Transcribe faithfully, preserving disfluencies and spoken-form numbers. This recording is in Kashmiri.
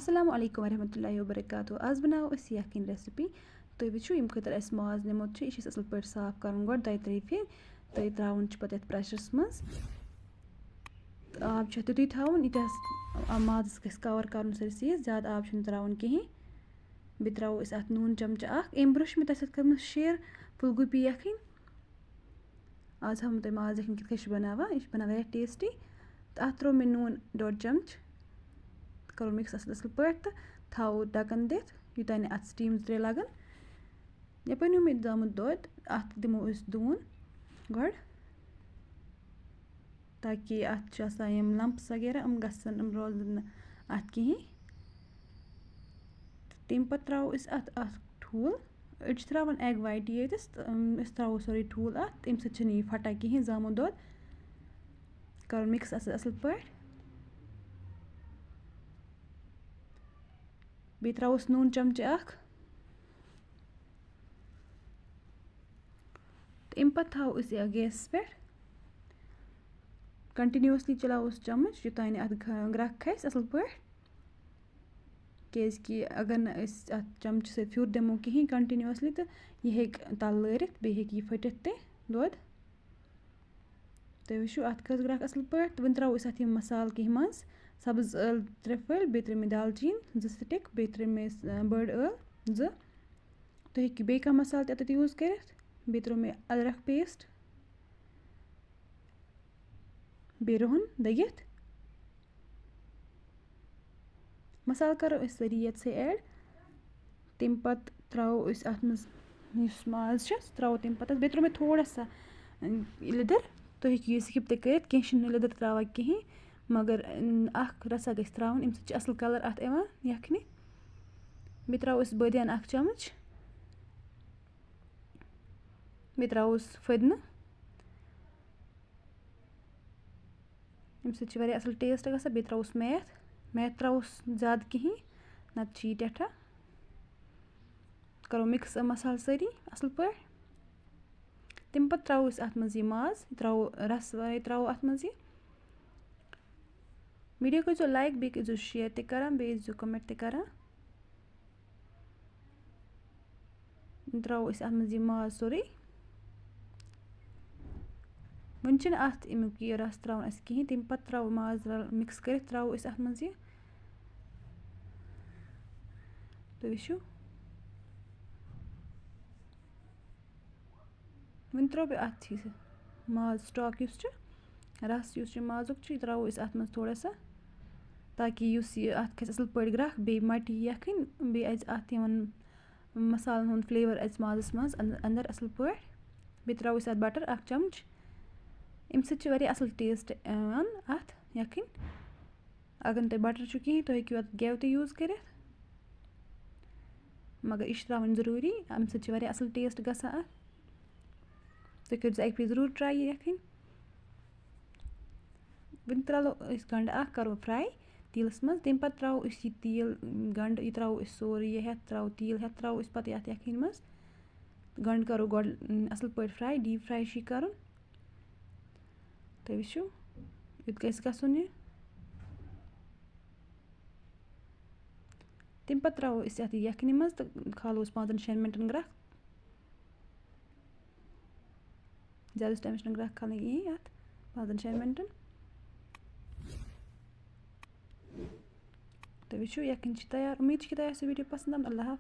السلام علیکم ورحمۃ اللہ وبرکاتہ۔ آز بناوو أسۍ یَکھٕنۍ recipe۔ تُہۍ وٕچھِو، ییٚمہِ خٲطرٕ اَسہِ ماز نِمُت چھُ، یہِ چھِ أسۍ اَصٕل پٲٹھۍ صاف کَرُن گۄڈٕ دۄیہِ ترٛیٚیہِ پھِرِ۔ تہٕ ترٛاوُن چھُ پَتہٕ یَتھ pressure َس منٛز۔ تہٕ آب چھُ اَتھ تیُتُے تھاوُن، ییٖتیٛاہ س-، آ، مازَس گژھِ cover کَرُن سٲرسٕے، زیادٕ آب چھُنہٕ ترٛاوُن کِہیٖنۍ۔ بیٚیہِ ترٛاوو أسۍ اَتھ نوٗن چمچہٕ اَکھ۔ اَمہِ برٛونٛہہ چھُ مےٚ تۄہہِ سۭتۍ کٔرمٕژ share پھول گوٗپی یَکھٕنۍ۔ آز ہاوہو تۄہہِ ماز یَکھٕنۍ کِتھ کٔنۍ چھِ بَناوان۔ یہِ چھِ بَنان واریاہ tasty۔ تہٕ اَتھ ترٛوو مےٚ نوٗن ڈۄڈ چمچہٕ۔ تہٕ کَرو mix اَصٕل، اَصٕل پٲٹھۍ تہٕ تھاوو ڈَکَن دِتھ، یوٗتاہ نہٕ اَتھ steam ترٛےٚ لَگَن۔ یَپٲرۍ نیوٗ مےٚ زامُت دۄد، اَتھ دِمو أسۍ دوٗن گۄڈٕ، تاکہِ اَتھ چھِ آسان یِم lumps وغیرہ، یِم گژھن، یِم روزَن نہٕ اَتھ کِہیٖنۍ۔ تہٕ تَمہِ پَتہٕ ترٛاوو أسۍ اَتھ اَکھ ٹھوٗل۔ أڑۍ چھِ ترٛاوان egg white یٲتِس، تہٕ، أم، أسۍ ترٛاوو سورُے ٹھوٗل اَتھ، تَمہِ سۭتۍ چھِنہٕ یہِ پھٹان کِہیٖنۍ، زامُت دۄد۔ کَرُن mix اَصٕل، اَصٕل پٲٹھۍ۔ بیٚیہِ ترٛاووس نوٗن چمچہٕ اَکھ۔ تہٕ اَمہِ پَتہٕ تھاوو أسۍ یہِ gas پٮ۪ٹھ۔ Continuously چلاووس چمچ، یوٚتانۍ اَتھ گھ-، گرٛٮ۪کھ کھسہِ اَصٕل پٲٹھۍ۔ کیٛازِکہِ اگر نہٕ أسۍ اَتھ چمچہٕ سۭتۍ پھیُر دِمو کِہیٖنۍ continuously، تہٕ یہِ ہیٚکہِ تَلہٕ لٲرِتھ، بیٚیہِ ہیٚکہِ یہِ پھٔٹِتھ تہِ دۄد۔ تُہۍ وٕچھِو، اَتھ کھٔژ گرٛٮ۪کھ اَصٕل پٲٹھۍ۔ تہٕ وۄنۍ ترٛاوو أسۍ اَتھ یِم مصالہٕ کینٛہہ منٛز۔ سَبٕز ٲلہٕ ترٛےٚ پھٔلۍ، بیٚیہِ ترٛٲے مےٚ دالچیٖن زٕ stick، بیٚیہِ ترٛٲے مےٚ، آ، بٔڑ ٲلہٕ زٕ۔ تُہۍ ہیٚکِو بیٚیہِ کانٛہہ مصالہٕ تہِ اَتٮ۪تھ use کٔرِتھ۔ بیٚیہِ ترٛوو مےٚ أدرَکھ paste۔ بیٚیہِ رُہَن دٔگِتھ۔ مصالہٕ کَرو أسۍ سٲری ییٚتسٕے add۔ تَمہِ پَتہٕ ترٛاوو أسۍ اَتھ منٛز یُس ماز چھُ، سُہ ترٛاوو تَمہِ پَتہٕ۔ بیٚیہِ ترٛوو مےٚ تھوڑا سا، اۭں، لیٚدٕر۔ تُہۍ ہیٚکِو یہِ skip تہِ کٔرِتھ، کینٛہہ چھِنہٕ لیٚدٕر ترٛاوان کِہیٖنۍ، مگر، اۭں، اَکھ رَژھا گژھِ ترٛاوُن، اَمہِ سۭتۍ چھُ اَصٕل colour اَتھ یِوان یَکھنہِ۔ بیٚیہِ ترٛاوو أسۍ بٲدیان اَکھ چمچ۔ بیٚیہِ ترٛاووس فٔدنہٕ۔ اَمہِ سۭتۍ چھِ واریاہ اَصٕل taste گژھان۔ بیٚیہِ ترٛاووس میتھ۔ میتھ ترٛاووس زیادٕ کِہیٖنۍ، نَتہٕ چھِ یہِ ٹٮ۪ٹھان۔ کَرو mix یِم مصالہٕ سٲری اَصٕل پٲٹھۍ۔ تَمہِ پَتہٕ ترٛاوو أسۍ اَتھ منٛز یہِ ماز، یہِ ترٛاوو رَس وَرٲے ترٛاوو اَتھ منٛز یہِ۔ Video کٔرۍزیو like، بیٚیہِ کٔرۍزیو share تہِ کَران، بیٚیہِ ٲسۍزیو comment تہِ کَران۔ ترٛاوو أسۍ اَتھ منٛز یہِ ماز سورُے۔ وۄنۍ چھِنہٕ اَتھ اَمیُک یہِ رَس ترٛاوُن اَسہِ کِہیٖنۍ، تَمہِ پَتہٕ ترٛاوو ماز رَل-، mix کٔرِتھ ترٛاوو أسۍ اَتھ منٛز یہِ۔ تُہۍ وٕچھِو، وۄنۍ ترٛوو مےٚ اَتھ یہِ ماز stock یُس چھُ، رَس یُس چھُ مازُک چھُ، یہِ ترٛاوو أسۍ اَتھ منٛز تھوڑا سا، تاکہِ یُس یہِ اَتھ کھسہِ اَصٕل پٲٹھۍ گرٛٮ۪کھ، بیٚیہِ مَٹہِ یہِ یَکھٕنۍ، بیٚیہِ اَژِ اَتھ یِمَن مصالَن ہُنٛد flavour اَژِ مازَس منٛز اَن-، اَندَر اَصٕل پٲٹھۍ۔ بیٚیہِ ترٛاوو أسۍ اَتھ butter اَکھ چَمچ۔ اَمہِ سۭتۍ چھِ واریاہ اَصٕل taste یِوان اَتھ یَکھٕنۍ۔ اگر نہٕ تۄہہِ butter چھُ کِہیٖنۍ، تُہۍ ہیٚکِو اَتھ گٮ۪و تہِ use کٔرِتھ، مگر یہِ چھِ ترٛاوٕنۍ ضروٗری، اَمہِ سۭتۍ چھِ واریاہ اَصٕل taste گژھان اَتھ۔ تُہۍ کٔرۍزیو اَکہِ پھِرِ ضروٗر try یہِ یَکھٕنۍ۔ وۄنۍ ترٛاوو أسۍ گَنٛڈٕ اَکھ، کَرو fry تیٖلَس منٛز، تَمہِ پَتہٕ ترٛاوو أسۍ یہِ تیٖل، گَنٛڈٕ، یہِ ترٛاوو أسۍ سورُے یہِ ہٮ۪تھ، ترٛاوو تیٖل ہٮ۪تھ، ترٛاوو أسۍ پَتہٕ یَتھ یَکھٕنۍ منٛز۔ گَنٛڈٕ کَرو گۄڈٕ، اَصٕل پٲٹھۍ fry، deep fry چھُ یہِ کَرُن۔ تُہۍ وٕچھِو، یُتھ گژھِ گژھُن یہِ۔ تَمہِ پَتہٕ ترٛاوو أسۍ یَتھ یَکھنہِ منٛز تہٕ کھالو أسۍ پانٛژَن شٮ۪ن مِنٹَن گرٛٮ۪کھ۔ زیادَس ٹایمَس چھِنہٕ گرٛٮ۪کھ کھالٕنۍ کِہیٖنۍ یَتھ، پانٛژَن شٮ۪ن مِنٹَن۔ تُہۍ وٕچھِو، یَکھٕنۍ چھِ تیار۔ اُمید چھِ کہِ تۄہہِ آسہِ video پَسنٛد آمُت۔ اللہ حافظ۔